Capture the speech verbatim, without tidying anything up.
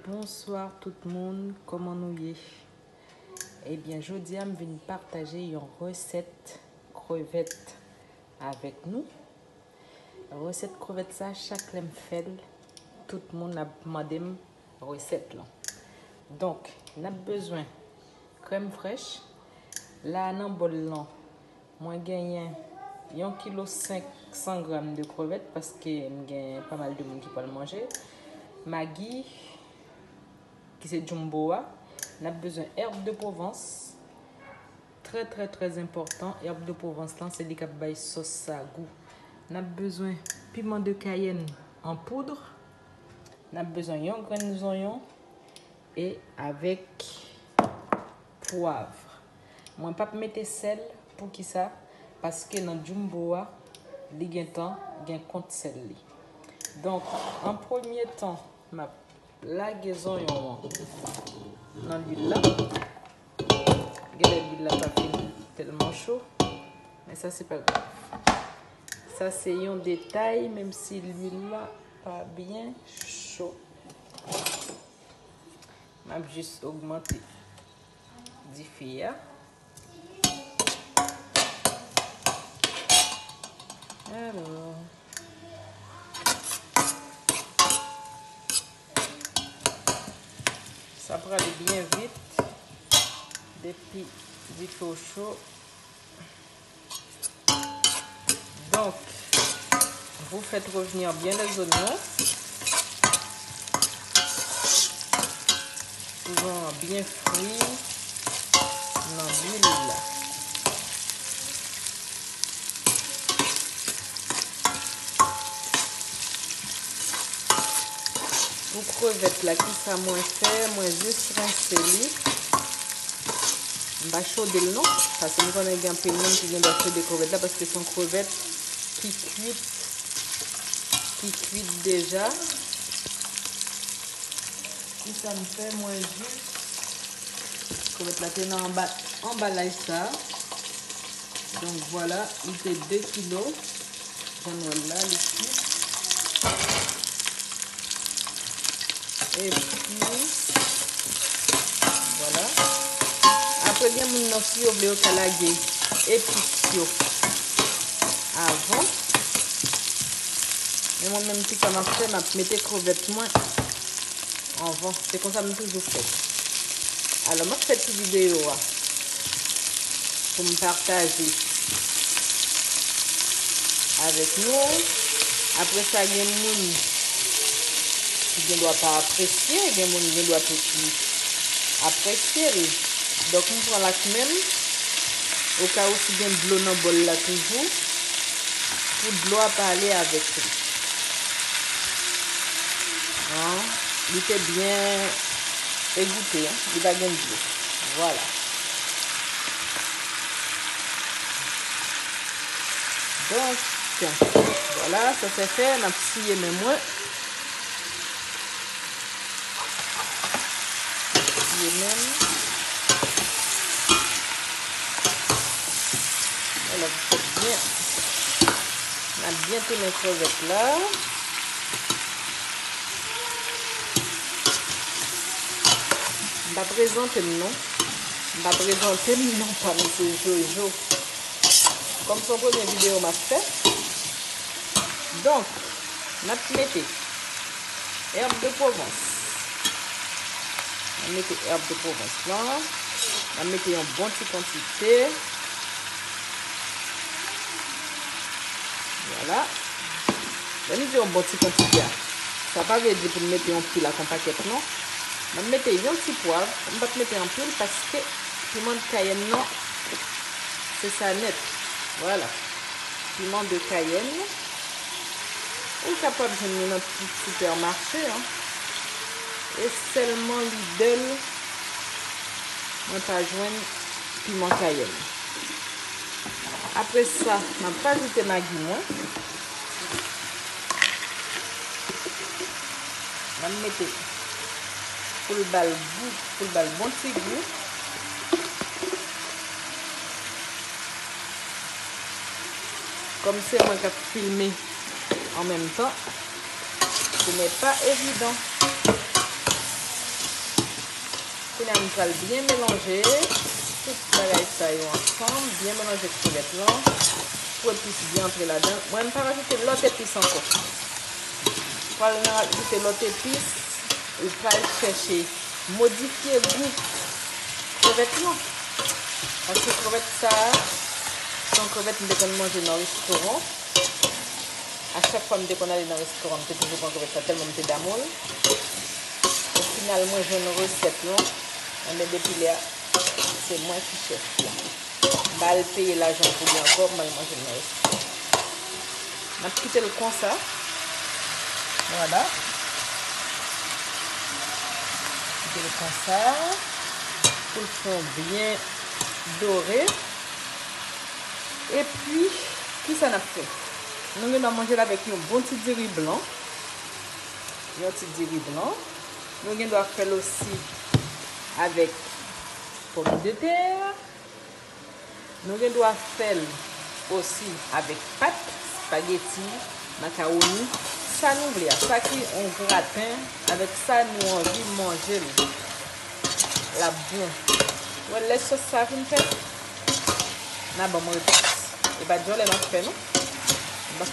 Bonswa tout moun, kòman nou ye? Ebyen, jodi a m vin pataje yon resèt krevèt avèk nou. Resèt krevèt sa, chak lè m fè l, tout moun ap mande m resèt lan. Donk, n ap bezwen krèm frèch. La, nan bòl lan, mwen genyen yon kilo senk san granm de krevèt, paske m gen pa mal de moun ki pral manje. Magi, ki se jumbo a. N ap bezwen herbe de Provence. Trè, trè, trè enpòtan, herbe de Provence lan, se li k ap bay sòs sa gou. N ap bezwen piman de Cayenne an poud. N ap bezwen yon grenn zonyon e avèk pwav. Mwen p ap mete sèl, poukisa? Paske nan jumbo a, li gentan gen kont sèl li. Donk, an premye tan, m ap lage zonyon an nan lwil la. Genlè lwil la pa fin tèlman cho, men sa se pa grav. Sa se yon detay, menm si lwil la pa byen cho. M ap jis ogmante dife a. Alò, sa prale byen vit. Depi dife w cho, Donk, vous faites revenir bien les oignons. Pou zonyon an byen fri nan lwil la. Pou krevèt la, kisa mwen fè? Mwen jis rense li. M pa chode l non, paske m konnen gen anpil moun ki gen dwa chode krevèt la, paske se yon krevèt ki kwit, ki kwit deja. Kisa m fè? Mwen jis, krevèt la te nan anba, anbalaj sa. Donk, vwala, li te de kilo. Jan nou wè l la, li kwit. Epi, vwala. Apre, gen moun nan, si yo vle, yo ka lage epis yo avan. Men mwen menm, kisa m ap fè? M ap mete krevèt mwen anvan. Se konsa m toujou fè. Alò, m ap fè ti videyo a pou m pataje avèk nou. Apre sa, gen moun ki gen dwa pa apresye, gen moun gen dwa tou ki apresye l. Donk, m pran l ak men m, oka ou si gen dlo nan bòl la toujou, pou dlo a pa ale avèk li. An, li te byen egoute, an, li pa gen dlo. Vwala. Donk, vwala, sa se fè, n ap siye men mwen. Siye men m. Vwala, pou fè byen. N ap byen tounen krevèt la. M pa prezante m non. M pa prezante m non, pa m se Jojo. Kòm se yon premye videyo m ap fè. Donk, n ap mete herbe de Provence. N ap mete herbe de Provence lan. N ap mete yon bon ti kantite. Vwala. Lè m di yon bon ti kantite a, sa pa vle di pou m mete yon pil ak yon pakèt non. M ap mete yon ti pwav, m p ap mete anpil paske piman kayèn nan, se sa nèt. Vwala. Piman de Cayenne. Ou kapab jwenn li nan tout sipèmache, an. E sèlman Lidl mwen pa jwenn piman kayèn. Apre sa, m ap ajoute magi mwen. M ap mete pou l ba l gou, pou l ba l bon ti gou. Kòm se mwen k ap filme an menm tan, pou mwen pa evidan. Kounye a m pral byen melanje tout bagay sa yo ansanm, byen melanje krevèt lan pou epis byen antre ladan. Mwen m pa rajoute lòt epis ankò. Pral rajoute lòt epis, ou pral chèche modifye gou krevèt lan. Paske krevèt sa a, se yon krevèt m te konn manje nan restoran. A chak fwa m te konn ale nan restoran, m te toujou pran krevèt sa tèlman m te damou l. Ofinal, mwen jwenn resèt lan. Enben, depi lè a, se mwen ki chèf la. M pa al peye lajan pou li ankò, m al manje l nan restoran. N ap kite l konsa. Vwala. Kite l konsa. Pou l fon byen dore. Epi, kisa n ap fè? Nou gen dwa manje l avèk yon bon ti diri blan. Yon ti diri blan. Nou gen dwa fè l osi avèk pòmdetè. Nou gen dwa fè l osi avèk pat, espageti, makawoni, sa nou vle a. Sa ki yon graten, avèk sa nou anvi manje l. L ap bon. Wè, lè sòs sa fin fèt, n a ban m repons. E pa dyòlè m ap fè non.